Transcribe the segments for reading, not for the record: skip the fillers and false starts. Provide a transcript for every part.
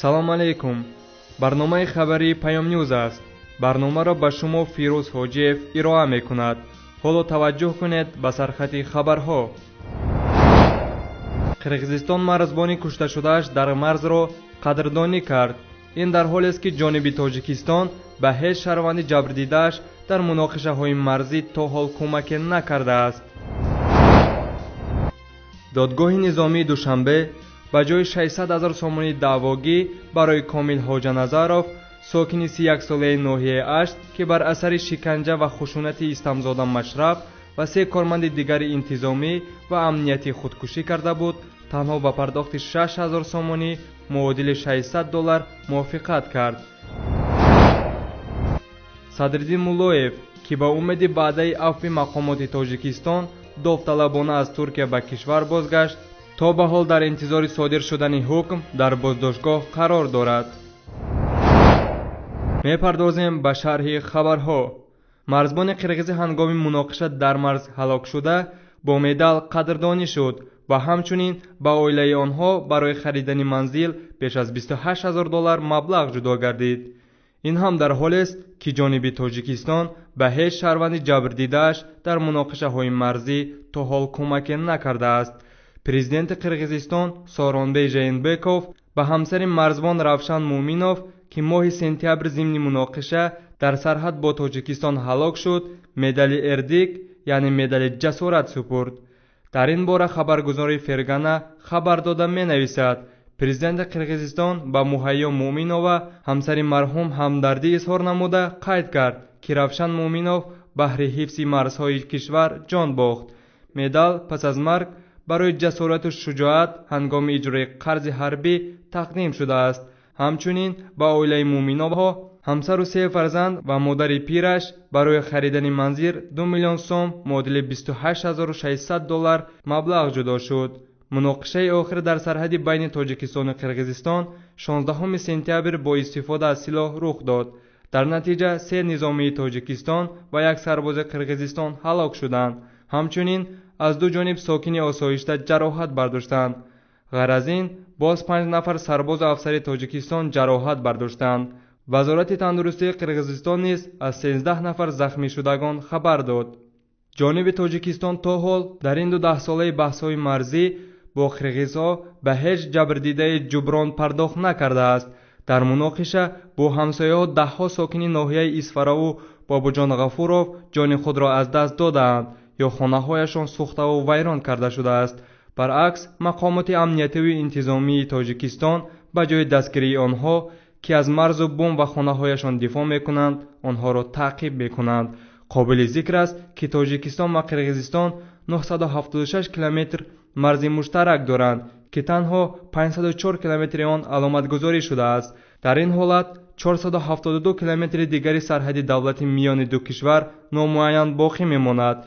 Салом алейкум. Барномаи хабарии Паём Ньюз аст. Барномаро ба шумо Фирӯз Ҳоҷиев ироа мекунад. Ҳоло таваҷҷӯҳ кунед ба сархати хабарҳо. Қирғизистон марзбони кушташудааш дар марзро қадрдонӣ кард. Ин дар ҳолест, ки ҷониби Тоҷикистон ба ҳеҷ шаҳрванди ҷабрдидааш дар муноқишаҳои марзӣ то ҳол кӯмаке накардааст. Додгоҳи низомии Душанбе ба ҷои 600 ҳазор сомонии даъвогӣ барои Комил Ҳоҷаназаров, сокини 31-солаи ноҳияи Ашт, ки бар асари шиканҷа ва хушунати Истамзода Машраф ва се корманди дигари интизомӣ ва амниятӣ худкушӣ карда буд, танҳо ба пардохти 6 ҳазор сомонӣ муодили 600 доллар мувофиқат кард. Садриддин Муллоев, ки ба умеди ваъдаи афви мақомоти Тоҷикистон довталабона аз Туркия ба кишвар бозгашт, то ба ҳол дар интизори содир шудани ҳукм дар боздоштгоҳ қарор дорад. Мепардозем ба шарҳи хабарҳо. Марзбони қирғизӣ ҳангоми муноқиша дар марз ҳалок шуда бо медал қадрдонӣ шуд ва ҳамчунин ба оилаи онҳо барои харидани манзил беш аз 28 ҳазор доллар маблағ ҷудо гардид. Ин ҳам дар ҳолест, ки ҷониби Тоҷикистон ба ҳеҷ шаҳрванди ҷабрдидааш дар муноқишаҳои марзӣ то ҳол кӯмаке накардааст. Президенти Қирғизистон Сооронбей Жээнбеков ба ҳамсари марзбон Равшан Муъминов, ки моҳи сентябр зимни муноқиша дар сарҳад бо Тоҷикистон ҳалок шуд, медали Эрдик, яъне медали ҷасорат супурд. Дар ин бора хабаргузории Фергана хабар дода менависад: Президенти Қирғизистон ба Муҳайё Муъминова, ҳамсари марҳум, ҳамдардӣ изҳор намуда қайд кард, ки Равшан Муъминов баҳри ҳифзи марзҳои кишвар ҷон бохт. Медал пас аз марг барои ҷасорату шуҷоат ҳангоми иҷрои қарзи ҳарбӣ тақдим шудааст. Ҳамчунин ба оилаи Муъминовҳо, ҳамсару се фарзанд ва модари пираш барои харидани манзил 2 миллион сом муодили 28 600 доллар маблағ ҷудо шуд. Муноқишаи охир дар сарҳади байни Тоҷикистону Қирғизистон 16 сентябр бо истифода аз силоҳ рух дод. Дар натиҷа се низомии Тоҷикистон ва як сарбози Қирғизистон ҳалок шуданд. Ҳамчунин аз ду ҷониб сокини осоишта ҷароҳат бардоштанд. Ғайр аз ин, боз панҷ нафар сарбозу афсари Тоҷикистон ҷароҳат бардоштанд. Вазорати тандурустии Қирғизистон низ аз 13 нафар захмишудагон хабар дод. Ҷониби Тоҷикистон то ҳол дар ин ду даҳсолаи баҳсҳои марзӣ бо қирғизҳо ба ҳеҷ ҷабрдидаи ҷуброн пардохт накардааст. Дар муноқиша бо ҳамсояҳо даҳҳо сокини ноҳияи Исфараву Бобоҷон Ғафуров ҷони худро аз даст додаанд ё хонаҳояшон сӯхтаву вайрон карда шудааст. Баръакс, мақомоти амниятиву интизомии Тоҷикистон ба ҷои дастгирии онҳо, ки аз марзу бум ва хонаҳояшон дифоъ мекунанд, онҳоро таъқиб мекунанд. Қобили зикр аст, ки Тоҷикистон ва Қирғизистон 976 километр марзи муштарак доранд, ки танҳо 504 километри он аломатгузорӣ шудааст. Дар ин ҳолат 472 километри дигари сарҳади давлати миёни ду кишвар номуайян боқӣ мемонад.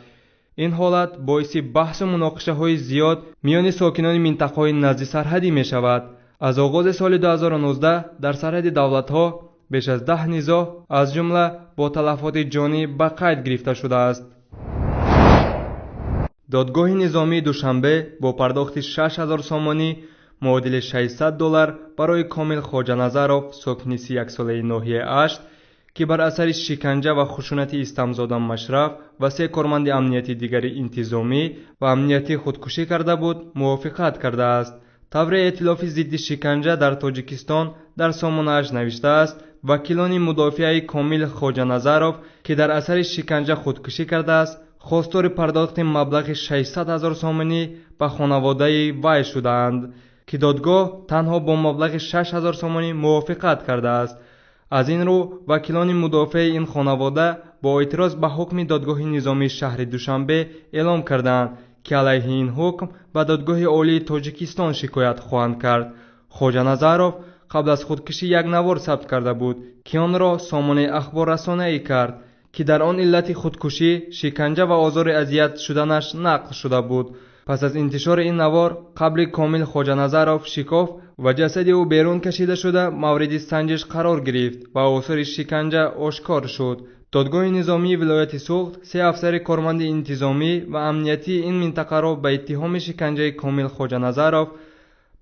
Ин ҳолат боиси баҳсу муноқишаҳои зиёд миёни сокинони минтақаҳои назди сарҳадӣ мешавад. Аз оғози соли 2019 дар сарҳади давлатҳо беш аз 10 низоъ, аз ҷумла бо талафоти ҷонӣ, ба қайд гирифта шудааст. Додгоҳи низомии Душанбе бо пардохти 6 ҳазор сомонӣ муодили 600 доллар барои Комил Хоҷаназаров, сокини 31-солаи ноҳияи Ашт, ки бар асари шиканҷа ва хушунати Истамзода Машраф ва се корманди амнияти дигари интизомӣ ва амниятӣ худкушӣ карда буд, мувофиқат кардааст. Тавре Эътилофи зидди шиканҷа дар Тоҷикистон дар сомонааш навиштааст, вакилони мудофиаи Комил Хоҷаназаров, ки дар асари шиканҷа худкушӣ кардааст, хостори пардохти маблағи 600 ҳазор сомонӣ ба хонаводаи вай шудаанд, ки додгоҳ танҳо бо маблағи 6 ҳазор сомонӣ мувофиқат кардааст. Аз ин рӯ вакилони мудофиаи ин хонавода бо эътироз ба ҳукми додгоҳи низомии шаҳри Душанбе эълом кардаанд, ки алайҳи ин ҳукм ба Додгоҳи Олии Тоҷикистон шикоят хоҳанд кард. Хоҷаназаров қабл аз худкушӣ як навор сабт карда буд, ки онро сомонаи ахборрасонаӣ кард, ки дар он иллати худкушӣ шиканҷа ва озори азият шуданаш нақл шуда буд. Пас аз интишори ин навор қабри Комил Хоҷаназаров шикоф ва ҷасади ӯ берун кашида шуда мавриди санҷиш қарор гирифт ва осори шиканҷа ошкор шуд. Додгоҳи низомии вилояти Суғд се афсари корманди интизомӣ ва амниятии ин минтақаро ба иттиҳоми шиканҷаи Комил Хоҷаназаров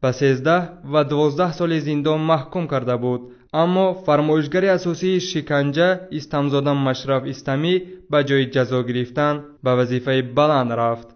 ба ба 13 ва 12 соли зиндон маҳкум карда буд. Аммо фармоишгари асосии шиканҷа Истамзода Машраф Истамӣ ба ҷои ҷазо гирифтан ба вазифаи баланд рафт.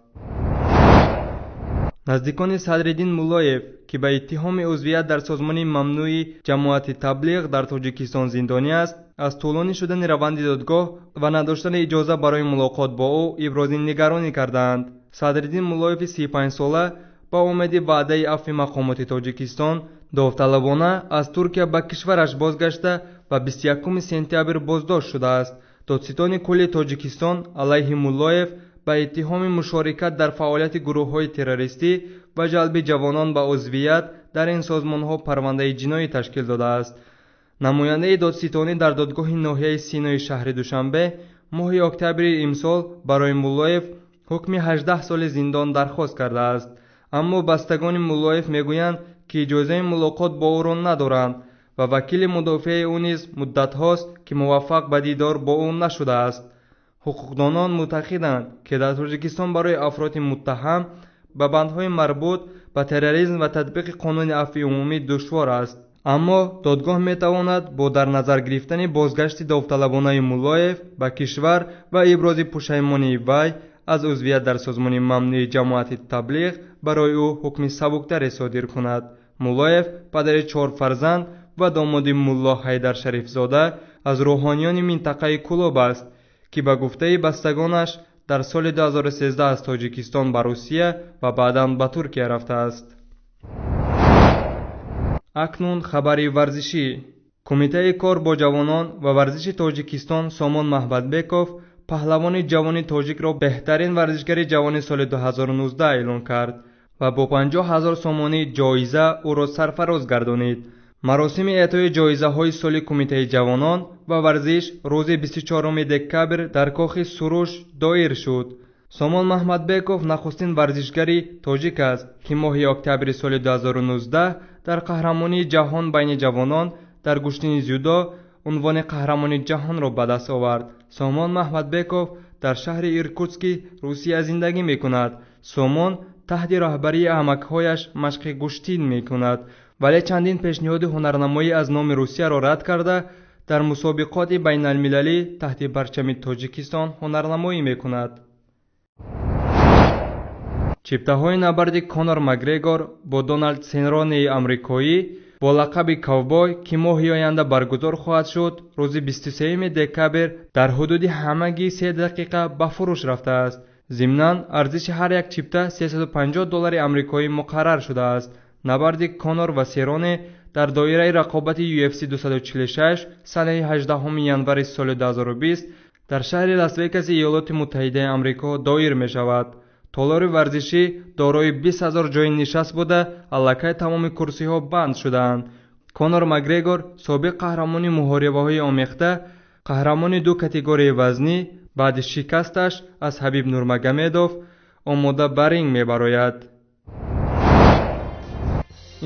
Наздикони Садриддин Муллоев, ки ба иттиҳоми узвият дар созмони мамнӯи ҷамоати таблиғ дар Тоҷикистон зиндонӣ аст, аз тӯлонӣ шудани раванди додгоҳ ва надоштани иҷоза барои мулоқот бо ӯ ибрози нигаронӣ кардаанд. Садриддин Муллоеви 35сола ба умеди ваъдаи афви мақомоти Тоҷикистон довталабона аз Туркия ба кишвараш бозгашта ва 21 сентябр боздошт шудааст. Додситони кулли Тоҷикистон алайҳи Муллоев ба иттиҳоми мушорикат дар фаъолияти гурӯҳҳои террористӣ ва ҷалби ҷавонон ба узвият дар ин созмонҳо парвандаи ҷиноӣ ташкил додааст. Намояндаи додситонӣ дар додгоҳи ноҳияи Синои шаҳри Душанбе моҳи октябри имсол барои Муллоев ҳукми 18 соли зиндон дархост кардааст. Аммо бастагони Муллоев мегӯянд, ки иҷозаи мулоқот бо ӯро надоранд ва вакили мудофиаи ӯ низ муддатҳост, ки муваффақ ба дидор бо ӯ нашудааст. Ҳуқуқдонон мӯътақиданд, ки дар Тоҷикистон барои афроди муттаҳам ба бандҳои марбут ба терроризм ва татбиқи қонуни афви умумӣ душвор аст. Аммо додгоҳ метавонад бо дар назар гирифтани бозгашти довталабонаи Муллоев ба кишвар ва ибрози пушаймонии вай аз узвият дар созмони мамнӯи ҷамоати таблиғ барои ӯ ҳукми сабуктаре содир кунад. Муллоев падари 4 фарзанд ва домоди Мулло Ҳайдар Шарифзода аз рӯҳониёни минтақаи Кӯлоб аст, ки ба гуфтаи бастагонаш дар соли 2013 аз Тоҷикистон ба Русия ва баъдан ба Туркия рафтааст. Акнун хабари варзишӣ. Кумитаи кор бо ҷавонон ва варзиши Тоҷикистон Сомон Маҳмадбеков паҳлавони ҷавони тоҷикро беҳтарин варзишгари ҷавони соли 2019 эълон кард ва бо 50 000 сомонӣ ҷоиза ӯро сарфароз гардонид. Маросими эътои ҷоизаҳои соли Кумитаи ҷавонон ва варзиш рӯзи 24 декабр дар кохи Суруш доир шуд. Сомон Маҳмадбеков нахустин варзишгари тоҷик аст, ки моҳи октябри соли 2019 дар қаҳрамонии ҷаҳон байни ҷавонон дар гӯштини дзюдо унвони қаҳрамони ҷаҳонро ба даст овард. Сомон Маҳмадбеков дар шаҳри Иркутски Русия зиндагӣ мекунад. Сомон таҳти роҳбарии амакҳояш машқи гӯштин мекунад, вале чандин пешниҳоди ҳунарнамоӣ аз номи Русияро рад карда, дар мусобиқоти байналмилалӣ таҳти парчами Тоҷикистон ҳунарнамоӣ мекунад. Чиптаҳои набарди Конор Макгрегор бо Доналд Серронеи амрикоӣ бо лақаби ковбой, ки моҳи оянда баргузор хоҳад шуд, рӯзи 23 декабр дар ҳудуди ҳамагӣ 3 дақиқа ба фурӯш рафтааст. Зимнан арзиши ҳар як чипта $350 амрикоӣ муқаррар шудааст. Набарди Конор ва Серроне дар доираи рақобати UFC 246 санаи 18 январи соли 2020 дар шаҳри Лас-Вегаси Иёлоти Муттаҳидаи Амрико доир мешавад. Толори варзишӣ дорои 20 000 ҷойи нишаст буда, аллакай тамоми курсиҳо банд шудаанд. Конор Макгрегор собиқ қаҳрамони муҳорибаҳои омехта, қаҳрамони ду категорияи вазнӣ, баъди шикасташ аз Ҳабиб Нурмагомедов омода ба ринг мебарояд.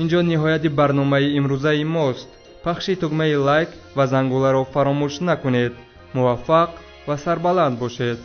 Инҷо ниҳояти барномаи имрӯзаи мост. Пахши тугмаи лайк ва зангуларо фаромӯш накунед. Муваффақ ва сарбаланд бошед.